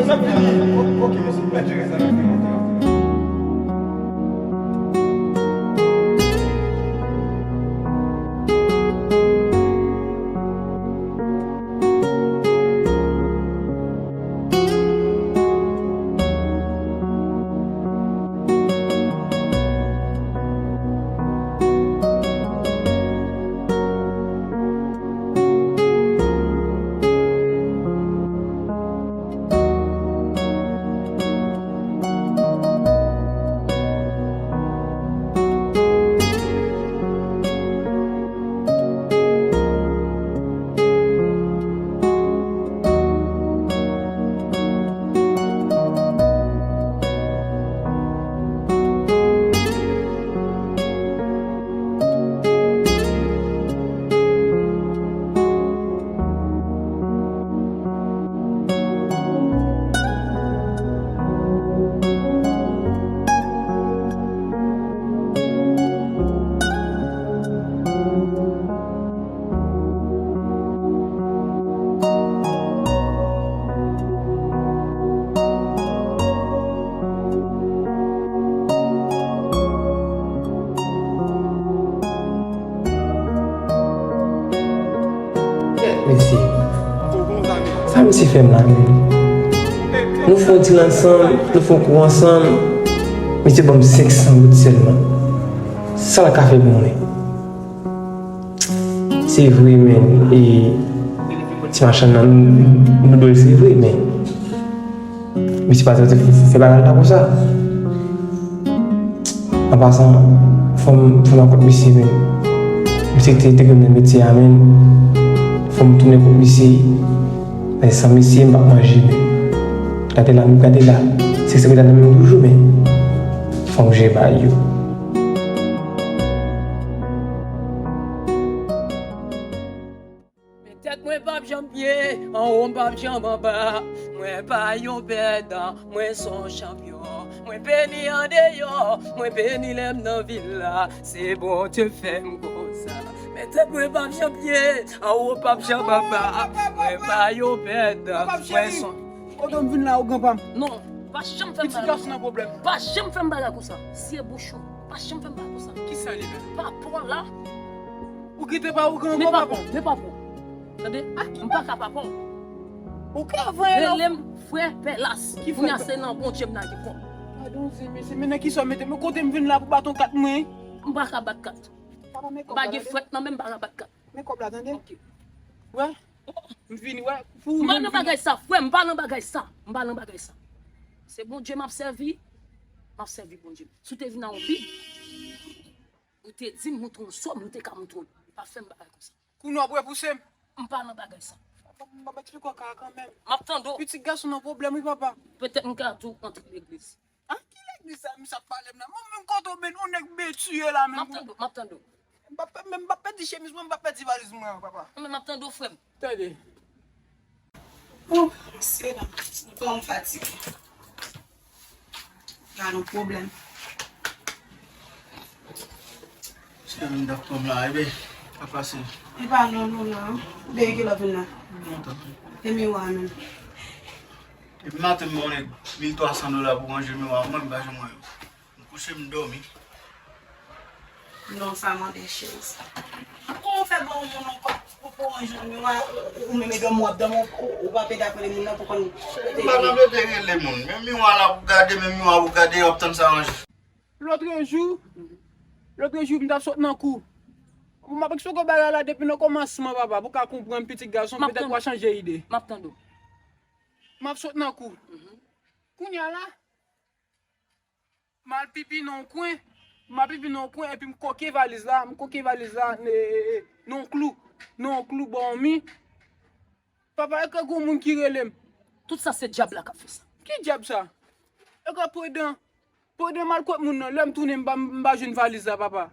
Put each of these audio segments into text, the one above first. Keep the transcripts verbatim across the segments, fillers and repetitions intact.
N ap fini. O-, oke, mesye, nou jere sa, nou fini. Mesye, sa misye fè m la menm? Nou fè yon dil ansanm, nou fè yon kou ansanm, misye ban m senk san goud sèlman. Sa l ka fè pou mwen? Se vre, men, e, ti machann nan, nou, nou dwe l, se vre, men misye pa t fè bagay la konsa. An pasan, fò m, fò m al kot misye, men misye te, te gen nan metye a, men fò m tounen kot misye. Men san misye, m p ap manje, men gade la, gade la. Se, se gade la menm toujou, men fò m jere bagay yo. Men tèt mwen p ap janm pye anwo, m p ap janm anba. Mwen pa yon pèdan, mwen s on chanpyon. Mwen beni andeyò, mwen beni lè m nan vil la. Se Bondye fè m konsa. Men tèt mwen p ap janm pye anwo, p ap janm anba. Mwen pa yon pèdan, mwen s on. Kote m vin la, ou granpa m? Non, pa janm fè m bagay konsa. Pitit gason nan pwoblèm. Pa janm fè m bagay konsa. Siye bouch ou. Pa janm fè m bagay konsa. Kisa li menm? Papa w la. Ou kite pa ou gen ankò, papa. Men papa w. Tande? M pa ka papa w. Ou ka voye lòf. Rele m frè Pèlas. Ki frè Pèlas? Kounye a se nan Bondye m nage kò m. Padon, se, men, se, men nan kisa w mete m? Kote m vin la pou bat yon kat mwen? M pa ka bat kat. Papa, men kòb la, tande. M pa gen frèt nan men m, m pa ka bat kat. Men kòb la, tande. Ok. Wè? M vini, wè. M pa nan bagay sa, frè m, m pa nan bagay sa. M pa nan bagay sa. Se Bondye m ap sèvi. M ap sèvi Bondye. Si w te vin a yon bi, ou te di m montre yon sòm, ou te ka montre yon. Pa fè m bagay konsa. Kounye a w prè pouse m? M pa nan bagay sa. Papa, m ap eksplike w ka kanmenm. M ap tande w. Pitit gason nan pwoblèm, wi, papa. Petèt m ka tou antre legliz. A ki legliz sa misye ap pale m la? Mwen menm kote w beni, yon nèg betiye la menm. M ap tande w, m ap tande w. M p ap, menm m p ap pèdi chemiz mwen, m p ap pèdi valiz mwen an, papa. Mwen menm m ap tande w, frè m. Tande. Oh, mesye dam, nou kòman fatige. Gade yon pwoblèm. Se menm doktè m la, ebyen, pa pase. E pa non, non, non. Ou depi kilè w vin la? Lontan. E miwa menm? Depi maten m ba w nèg mil twa san dola pou ranje miwa, mwen m pa janm wè yo. M kouche m dòmi. Non, sa mande chèz. Kòman w fè ba yon moun yon kòb pou, pou ranje yon miwa, ou, ou menm e dòmi w ap dòmi, ou, ou pa pede ap rele moun nan pou konn kote l ye? M pa nan pede rele moun. Men miwa la pou gade, men miwa pou gade, w ap tann sa ranje. Lòtrejou, lòtrejou m t ap sot nan kou. M ap eksplike w bagay la depi nan kòmansman, papa, pou w ka konprann, pitit gason, petèt w a chanje ide. M ap tande w. M ap sot nan kou. Kounye a la, m al pipi nan yon kwen, m al pipi nan yon kwen, epi m koke valiz la, m koke valiz la, e, e, e, nan yon klou, nan yon klou bò yon mi. Papa, e ke gon moun ki rele m. Tout sa se dyab la k ap fè sa. Ki dyab sa? E ke pandan, pandan m al kot moun nan, lè m tounen, m pa, m pa jwenn valiz la, papa.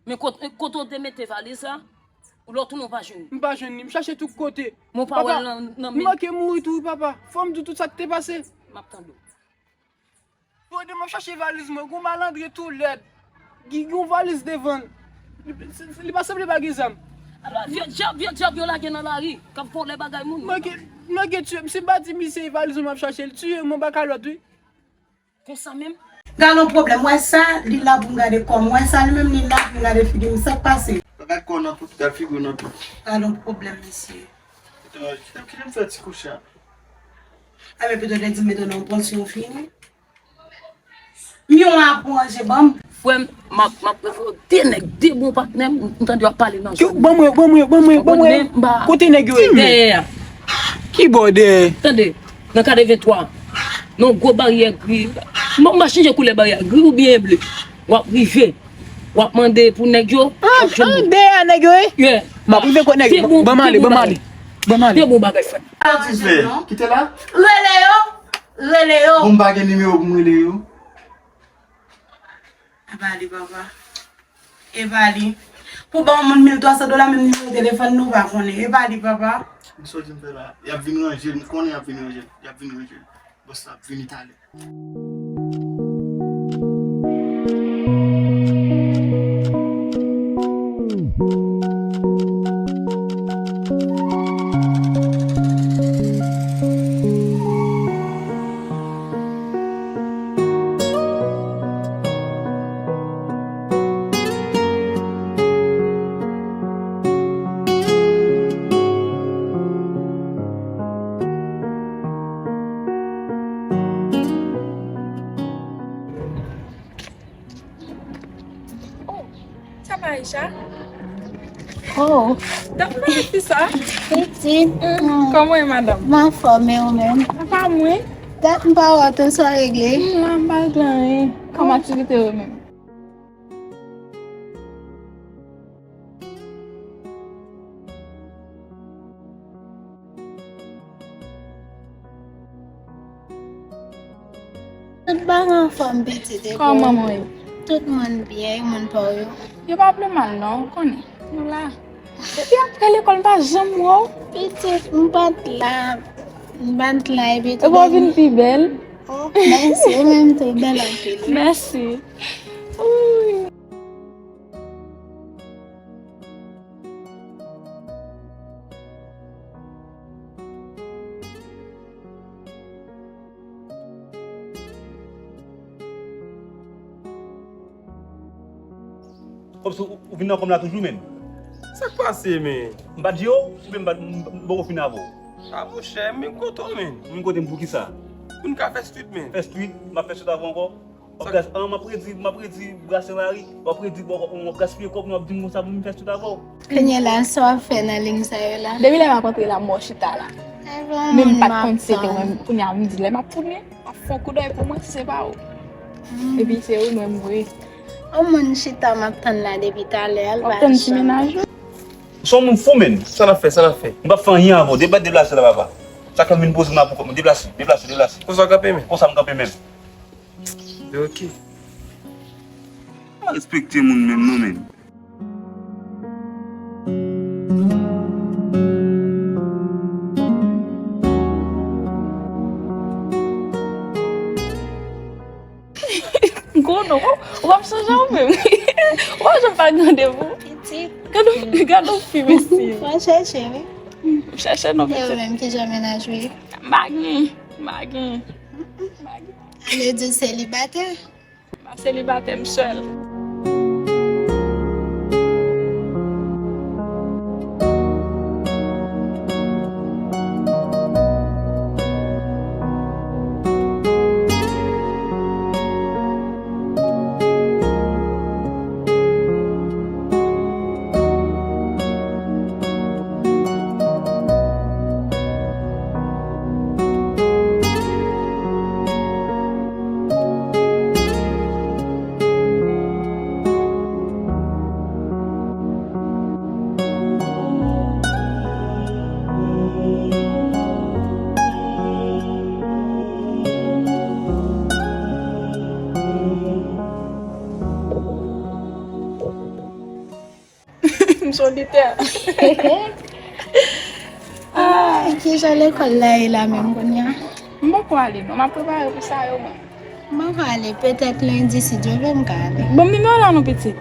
Men kot, kote w te mete valiz la, ou lè w tounen, w pa jwenn li. M pa jwenn li, m chache tout kote. Men w pa wè l nan, nan men. M manke mouri tou, wi, papa. Fò m di w tout sa k te pase. M ap tande w. Pandan m ap chache valiz mwen, gon malandren tou lèd. Gen yon valiz devan l. Li, li pa sanble pa gen zam. Ala vye dyab, vye dyab yo lage nan lari, k ap vòlè bagay moun. Manke, manke tiye m. Si m pa di misye e valiz mwen m ap chache l, tiye m anba kalòt, wi. Konsa menm. Gade yon pwoblèm, wè sa, li la pou m gade kò m, wè sa, li menm li la pou m gade figi m, sa k pase? Gad kò w nan tout, gad figi w nan tout. Gade yon pwoblèm, mesye. Kite m, kite m fè ti kouche a. A, men pito te di m mete w nan yon pòsyon fini. M yon apwanje, ban m. Frè m, m ap, m ap refere w de nèg, de bon patnè m, m tande yo ap pale nan zòn. Ban mwen, ban mwen, ban mwen, ban mwen. Kote nèg yo ye? Dèyè a. Ki bò dèyè? Tande, nan katrevenntwa, nan gwo baryè gri. M, m pa chanje koulè baryè a, gri oubyen ble. W ap rive, w ap mande pou nèg yo, w ap jwenn yo. Dèyè a nèg yo ye? Yeah. M ap rive kot nèg yo. Ban m ale, ban m ale. Ban m ale. De bon bagay, frè m. Sa w di fè? Kite la? Rele yo. Rele yo. Bon, m pa gen nimewo pou m rele yo. E pa li, papa. E pa li. Pou ba yon moun mil twa san dola, menm nimewo telefòn nou pa konnen. E pa li, papa. Misye di m fè la. Y ap vin ranje l. M konnen y ap vin ranje l. Y ap vin ranje l. Bòs la ap vini talè. Oh, sa pa Aisha? Oh. Dam pa fi sa? Pitit. Mm, kòman w ye, madanm? M anfòm, e ou menm? Apa mwen? Dat m pa wè w, sa w regle? M la, m pa regle anyen. Kòman aktivite yo menm? Tout bagay anfòm, pitit, e pou ou? Kòman manman yo? Tout moun byen, e moun pa w yo? Yo pa pi mal non, ou konnen. Yo la. Depi apre lekòl, m pa janm wè w. Pitit, m pa t la. M pa t la, epi tou. Epi w vin pi bèl. Oh, mèsi, ou menm tou, bèl anpil. Mèsi. Wouy. Kòmsi ou, ou vin nan kòm la toujou, menn. Sa k pase, menn? M pa t di w, oubyen m pa t, m, m poko fin avè w? A, monchè, m vin kote w, menn. Ou vin kote m poukisa? Pou n ka fè street, menn. Fè street? M ap fè street avè w ankò? W ap gas-, an, m ap redi, m ap redi brase lari, w ap redi, w ap, w ap gaspiye kòb nou, w ap di m konsa pou m fè street avè w. Kounye la, sa w ap fè nan liy sa yo la? Depi lè m ap antre la, m wè w chita la. Men m pa t konn si se te mwen, kounye a m di lè m ap tounen, w ap fè yon koudèy pou mwen si se pa ou. Epi se ou menm vre. Yon moun chita m ap tann la depi talè a, l pa janm. W ap tann ti mennaj ou? Ou se yon moun fou, menn. Sa n ap fè, sa n ap fè? M p ap fè anyen avè w. Depa-, deplase la, papa. Sa k fè m vin poze m la pou kò m. Deplase, deplase, deplase. Konsa w kanpe menm? Konsa m kanpe menm. Ok. Pa respekte moun menm non, menn. Gwono, ou p ap sonje ou menm. Ou pa janm pa gen randevou. Pitit. Gad yon, gad yon fi, mesye. Fò chèche, wi. M chèche non, pitit. E ou menm, kijan mennaj ou ye? M pa gen, m pa gen. M pa gen. Ale di w selibatè? M pa selibatè, m sèl. M se yon lite. Ah, kijan lekòl la ye la menm kounye a? M poko ale non, m ap prepare pou sa yo mwen. M poko ale, petèt lendi si Dye vle m ka ale. Ban m nimewo w la non pitit.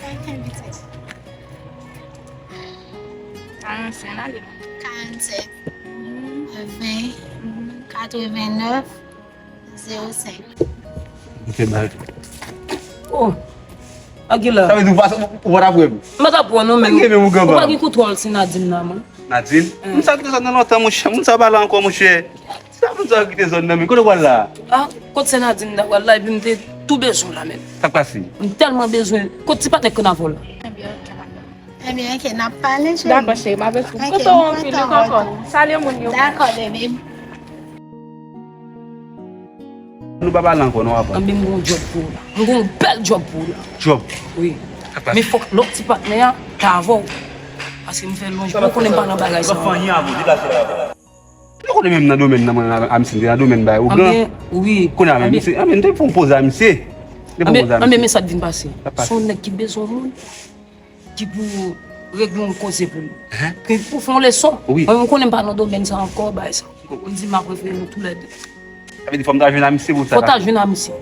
Ok, pitit. Karannsenk, ale. Karannsenk, ven, katrevennnèf, zewo senk. Ok, bye. Oh, Aguilar. Sa vle di ou pa, ou pa t ap wè m? M pa t ap wè w non, men. Ou pa gen kontwòl sou Nadine la, man. Nadine? Moun sa kite zòn nan lontan, monchè. Moun sa pa la ankò, monchè. Sa moun sa kite zòn nan, men. Kote w pral la? Ah, kot sè Nadine ta pral la, epi m te tou bezwen w la, men. Sa k pase? M tèlman bezwen. Kot ti patnè kanavò la? Ebyen, ok, n ap pale, cheri. Dakò, cheri, m ap ekri. Ok, m kontan w anpil, m kontan w anpil. Salye moun yo. Dakò, baby. Nou pa pale ankò, non, avan. Anben, m gen yon djòb pou ou la. M gen yon bèl djòb pou ou la. Djòb? Wi. Sa k pase? Men fòk lòt ti patnè a ta avè w. Paske m fè lonj, ou konnen m pa nan bagay sa. Ou konnen menm nan domèn nan, mwen, a, a, misye, m te nan domèn bay ougan. Anben, wi. Kounye a menm, misye, anben, m te pran poz a misye. M te pran poz a misye. Anben, men sa k vin pase. Sa k pase? Se yon nèg ki bezwen yon moun ki pou regle yon koze pou li. Ki pou fè yon leson. Wi. Mwen, m konnen m pa nan domèn sa ankò, bay sa. Ou di m ap refere nou toulède. Sa vle di fò m ta jwenn a misye pou sa. Fò ta jwenn a misye.